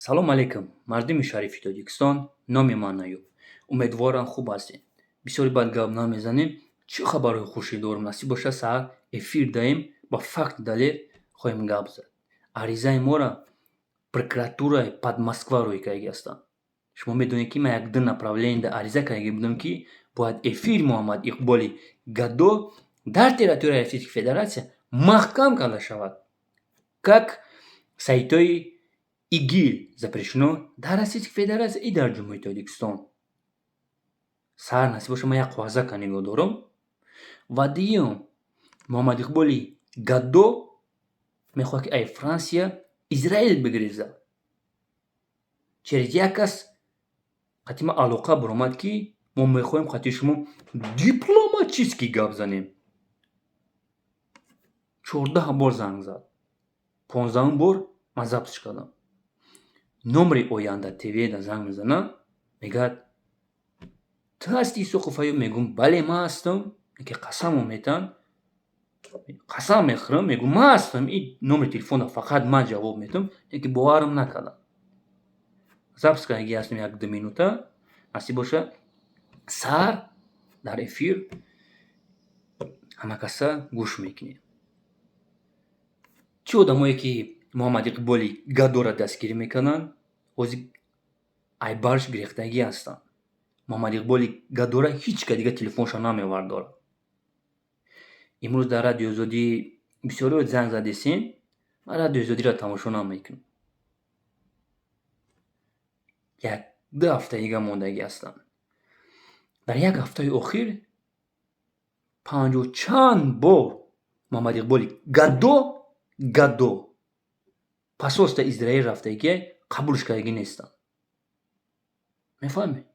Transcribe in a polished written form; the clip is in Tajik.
Салом алейкум, мардуми шарифи Тоҷикистон. Номи ман Аюб. Умедворам, хуб ҳастед. Бисёри бад гап намезанем. Чӣ хабарҳои хушӣ дорам? Насиб бошад, саҳар эфир даем, ба факт, далел хоҳем гап зад. Аризаи моро прокуратураи под Москва рӯй кардаги ҳастанд. Шумо медонед, ки ман як ду направление ариза кардаги будам, ки бояд эфири Муҳаммад Иқболи Гадо дар территорияи Российской Федерация маҳкам карда шавад, как сайтҳои ИГИЛ запрещено дар Российской Федерация и дар Ҷумҳурии Тоҷикистон. Саҳар, насиб боша, ман як қоғазака нигоҳ дорам. Ва дуюм, Муҳаммад Иқболи Гадо мехоҳад, ки ай Франсия Израил бигирезад. Через як кас қати ман алоқа баромад, ки мо мехоҳем қати шумо дипломатически гап занем. 14 бор занг зад, 15-ум бор ман запись кардам. Номери Оянда ТВ да занг мезанад, мегӯяд: «Ту ҳасти, Исоқов Аюб?» Мегӯм: «Бале, ман ҳастам». Ки қасамро метаҳанд, қасам мехӯрам, мегӯм: «Ман ҳастам, ин номери телефонро фақат ман ҷавоб медиҳам». Лекин боварам накардам. Запись кардаги ҳастем, як ду минута. Насиб боша, саҳар дар эфир ҳама каса гӯш мекунем. Чӣ одамое, ки Муҳаммад Иқболи Гадоро дастгирӣ мекарданд, ҳозир айбарш гирехтагӣ ҳастанд. Муҳаммад Иқболи Гадора ҳеҷ ка дига телефоншо намевардорад. Имрӯз дар Радиои Озодӣ бисёриҳо занг задесем. Ман Радиои Озодиро тамошо намекунам. Як ду ҳафта дига мондагӣ ҳастам. Дар як ҳафтаи охир панҷоҳу чанд бор Муҳаммад Иқболи Гадо посольство Израил рафтагӣ, қабулш кардагӣ нестанд. Мефаҳмед?